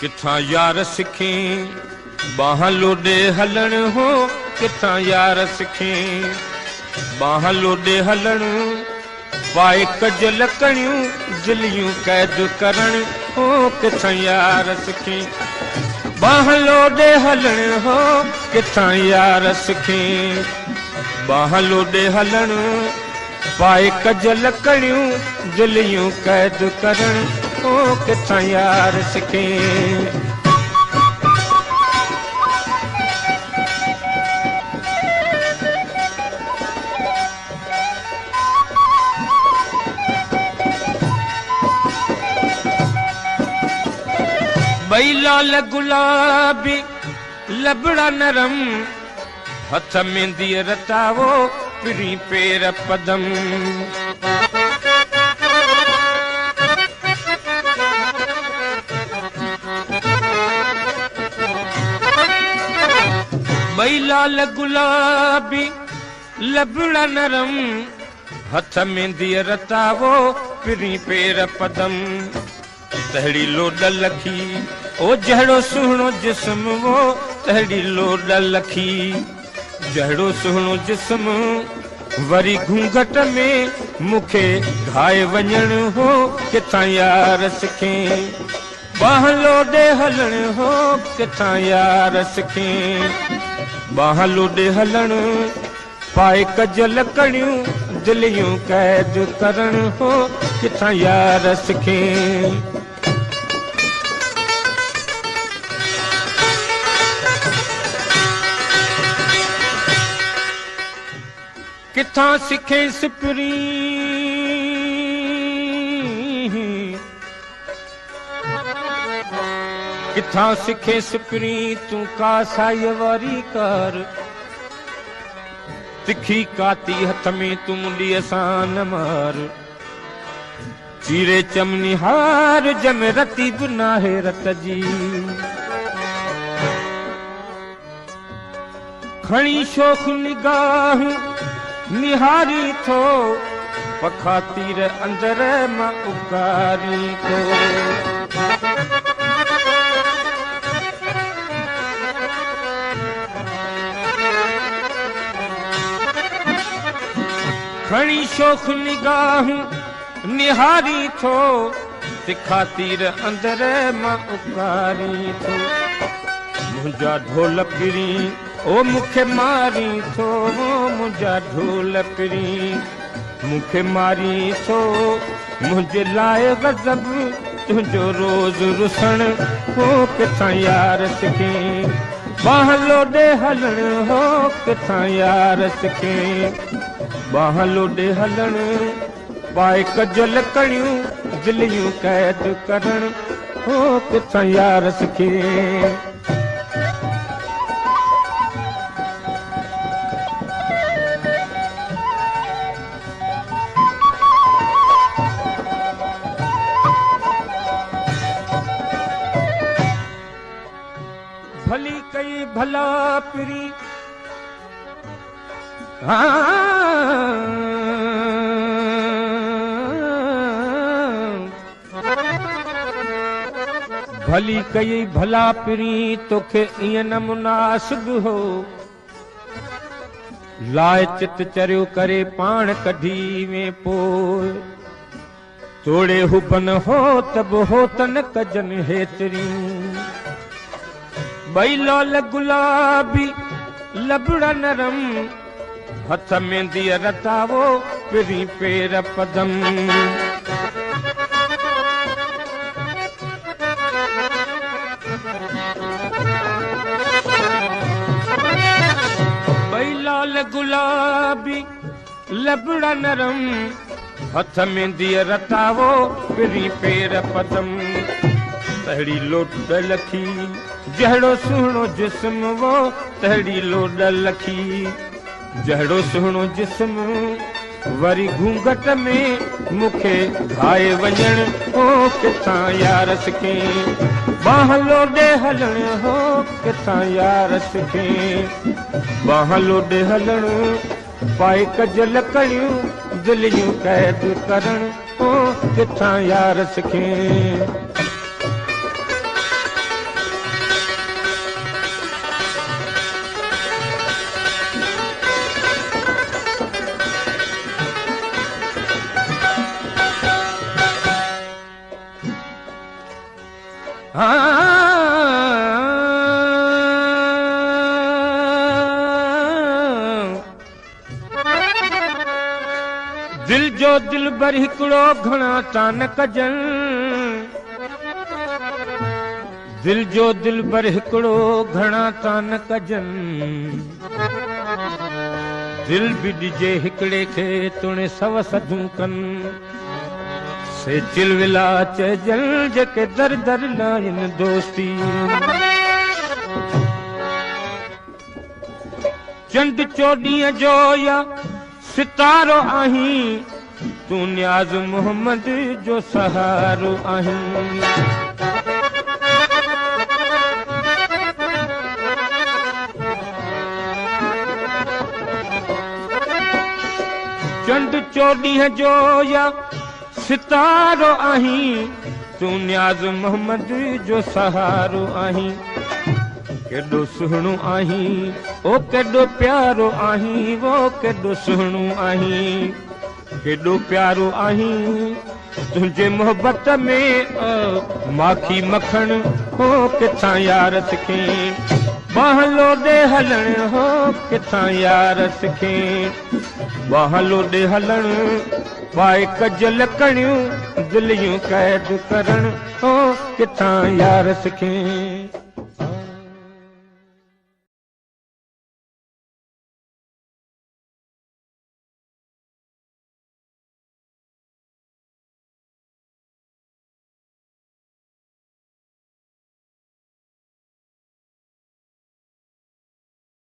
ڪٿان يار سکين ٻانهن لوڏي هلڻ هو، ڪٿان يار سکين ٻانهن لوڏي هلڻ، پائي ڪجل ڪڻيون دليون قيد ڪرڻ هو، ڪٿان يار سکين ٻانهن لوڏي هلڻ هو، ڪٿان يار سکين ٻانهن لوڏي هلڻ، پائي ڪجل ڪڻيون دليون قيد ڪرڻ هو، ڪٿان يار سکين. ٻئي لال گلابي لبڙا نرم، هٿ مينديءَ رتاوو پرين پير پدم. ٻئي لال گلابي لبڙا نرم، هٿ مينديءَ رتاوو پرين پير پدم. تهڙي لوڏ لکي او جهڙو سهڻو جسم وو، تهڙي لوڏ لکي جهڙو سهڻو جسم، وري گهونگهٽ ۾ مون کي گهائي وڃڻ هو، ڪٿان يار سکين ٻانهن لوڏي هلڻ هو، ڪٿان يار سکين ٻانهن لوڏي هلڻ، پائي ڪجل ڪڻيون دليون قيد ڪرڻ هو، ڪٿان يار سکين. ڪٿان سکين سپرين، ڪٿان سکين سپرين تون ڪاسائيءَ واري ڪار، تکي ڪاتي هٿ ۾ تون منڊيءَ سان نه مار، چيري چمني هار جنهن ۾ رتي به ناهي رت جي. کڻي شوخ نگاهه نهاري ٿو، پکا تير اندر مان اڪاري ٿو. کڻي شوخ نگاهه نهاري ٿو، تکا تير اندر مان اڪاري ٿو. منهنجا ڍول پرين او مون کي ماري ٿو، منهنجا ڍول پرين مون کي ماري ٿو، منهنجي لاءِ غضب تنهنجو روز رسڻ هو، ڪٿان يار سکين ٻانهن لوڏي هلڻ هو، ڪٿان يار سکين ٻانهن لوڏي هلڻ، پائي ڪجل ڪڻيون دليون قيد ڪرڻ هو، ڪٿان يار سکين. ڀلي ڪئي ڀلا پرين، ڀلي ڪئي ڀلا پرين توکي ائين نه مناسب هو، لاءِ چت چريو ڪري پاڻ ڪڍي وي پوءِ، توڙي هبن هو ته به هو ته نه ڪجن هيتريون. ٻئي لال گلابي لبڙا نرم، هٿ مينديءَ رتاوو پرين پير پدم. ٻئي لال گلابي لبڙا نرم، هٿ مينديءَ رتاوو پرين پير پدم. تهڙي لوڏ لکي جهڙو سهڻو جسم وو، تهڙي لوڏ لکي جهڙو سهڻو جسم، وري گهونگهٽ ۾ مون کي گهائي وڃڻ هو، ڪٿان يار سکين ٻانهن لوڏي هلڻ هو، ڪٿان يار سکين ٻانهن لوڏي هلڻ، پائي ڪجل ڪڻيون دليون قيد ڪرڻ هو، ڪٿان يار سکين. ها. دل جو دلبر هڪڙو گهڻا تان ڪجن، دل جو دلبر هڪڙو گهڻا تان ڪجن، دل به ڏجي هڪڙي کي توڻي سو سڌون ڪن، سي چلولا چئجن جيڪي در در لائن دوستي. چنڊ چوڏهينءَ جو يا ستارو آهين، تون نياز محمد جو سهارو آهين. چنڊ چوڏهينءَ جو يا ستارو آهين، تون نياز محمد جو سهارو آهين. ڪيڏو سهڻو آهين او ڪيڏو پيارو آهين، او ڪيڏو سهڻو آهين ڪيڏو پيارو آهين، تنهنجي محبت ۾ ماکي مکڻ هو ڪٿان يار سکين، ٻانهن لوڏي هلڻ هو ڪٿان يار سکين، ٻانهن لوڏي هلڻ پائي ڪجل ڪڻيون دليون قيد ڪرڻ هو ڪٿان يار سکين.